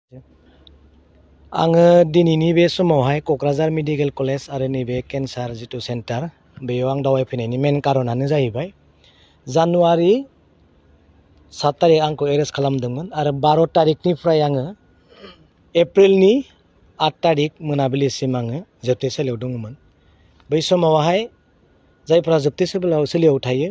आङो दिनैनि बे समावहाय क'क्राझार मेडिकेल कलेज आरो नैबे केन्सार जिथु सेन्टार बेयाव आं दावबायफैनायनि मेन कारनानो जाहैबाय जानुवारि 7 तारिख आंखौ एरेस्ट खालामदोंमोन आरो 12 तारिखनिफ्राय आङो एप्रिलनि 8 तारिख मोनाबिलिसिम आङो जोबथेसालियाव दङमोन। बै समावहाय जायफ्रा जोबथेसालियाव थायो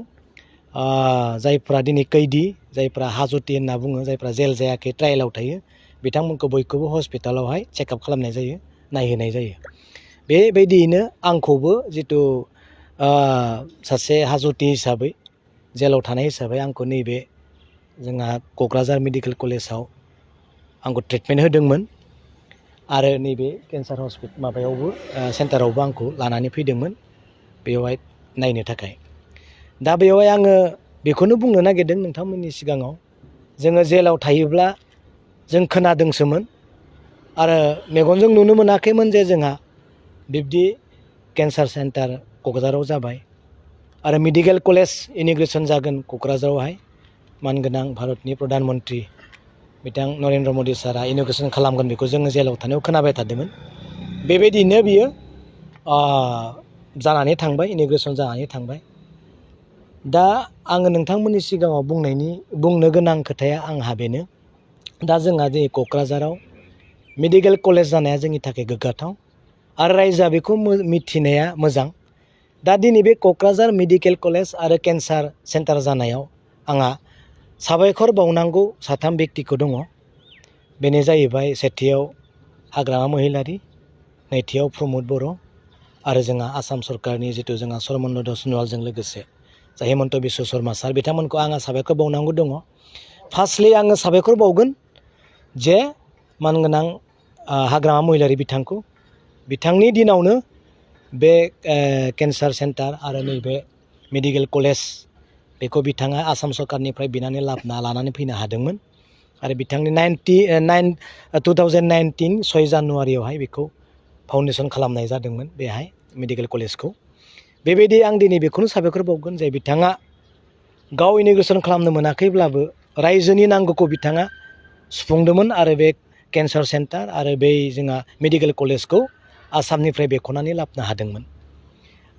जायफ्रा दिनै कैदी जायफ्रा हाजती होनना बुङो जायफ्रा जेल जायाखै ट्रायेलाव थायो बिथांमोनखौ बयखौबो हस्पिटालावहाय चेकआप खालामनाय जायो नायहोनाय जायो। बेबायदियैनो आंखौबो जितु सासे हाजती हिसाबै जेलाव थानाय हिसाबै आंखौ नैबे जोंहा क'क्राझार मेडिकेल कलेजाव आंखौ ट्रिटमेन्ट होदोंमोन आरो नैबे केन्सार माबायावबो सेन्टारावबो आंखौ लानानै फैदोंमोन बेवहाय नायनो थाखाय। दा बेवहाय आङो बेखौनो बुंनो नागिरदों नोंथांमोननि सिगाङाव जोङो जेलाव थायोब्ला जों खोनादोंसोमोन आरो मेगनजों नुनो मोनाखैमोन जे जोंहा बिब्दि केन्सार सेन्टार क'क्राझाराव जाबाय आरो मेडिकेल कलेज इन'ग्रेसन जागोन क'क्राझारावहाय मानगोनां भारतनि प्रधान मन्त्रि बिथां नरेन्द्र मदि सारआ इन'ग्रेसन खालामगोन बेखौ जोङो जेलाव थानायाव खोनाबाय थादोंमोन। बेबायदिनो बियो जानानै थांबाय इन'ग्रेसन जानानै थांबाय। दा आङो नोंथांमोननि सिगाङाव बुंनो गोनां खोथाया आंहा बेनो दा जोंहा दिनै क'क्राझाराव मेडिकेल कलेज जानाया जोंनि थाखाय गोग्गाथाव आरो रायजोआ बेखौ मिथिनाया मोजां। दा दिनै बे क'क्राझार मेडिकेल कलेज आरो केन्सार सेन्टार जानायाव आंहा साबायखर बावनांगौ 3 बेक्तिखौ दङ। बेनो जाहैबाय सेथियाव हाग्रामा महिलारि, नैथियाव प्रमद बर' आरो जोंहा आसाम सरकारनि जिथु जोंहा सर्मन्नद सन'वालजों लोगोसे जा हेमन्त बिश्व शर्मा सार बिथांमोनखौ आंहा साबायखर बावनांगौ दङ। फार्स्टलि आङो साबायखर बावगोन जे मानगोनां हाग्रामा महिलारि बिथांनि दिनावनो बे केन्सार सेन्टार आरो नैबे मेडिकेल कलेज बेखौ बिथाङा आसाम सरकारनिफ्राय बिनानै लानानै फैनो हादोंमोन आरो बिथांनि 2019 6 जानुवारियावहाय बेखौ फाउन्डेसन खालामनाय जादोंमोन बेहाय मेडिकेल कलेजखौ। बेबायदि आं दिनै बेखौनो साबायखर बावगोन जे बिथाङा गाव इन'ग्रेसन खालामनो मोनाखैब्लाबो रायजोनि नांगौखौ बिथाङा सुफुंदोंमोन आरो बे केन्सार सेन्टार आरो बै जोंहा मेडिकेल कलेजखौ आसामनिफ्राय बेख'नानै लाबोनो हादोंमोन।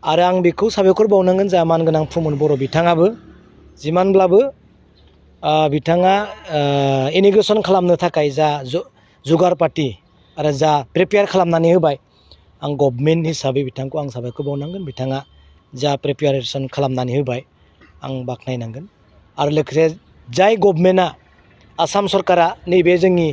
आरो आं बेखौ साबायखर बावनांगोन जा मानगोनां प्रमद बर' बिथाङाबो जिमानब्लाबो बिथाङा इन'ग्रेसन खालामनो थाखाय जा जुगार पाति आरो जा प्रिपेयार खालामनानै होबाय आं गभर्नमेन्ट हिसाबै बिथांखौ आं साबायखर बावनांगोन। बिथाङा जा प्रिपेयारेसन खालामनानै होबाय आं बाख्नायनांगोन आरो लोगोसे जाय गभर्नमेन्टआ आसाम सरकारा नैबे जोंनि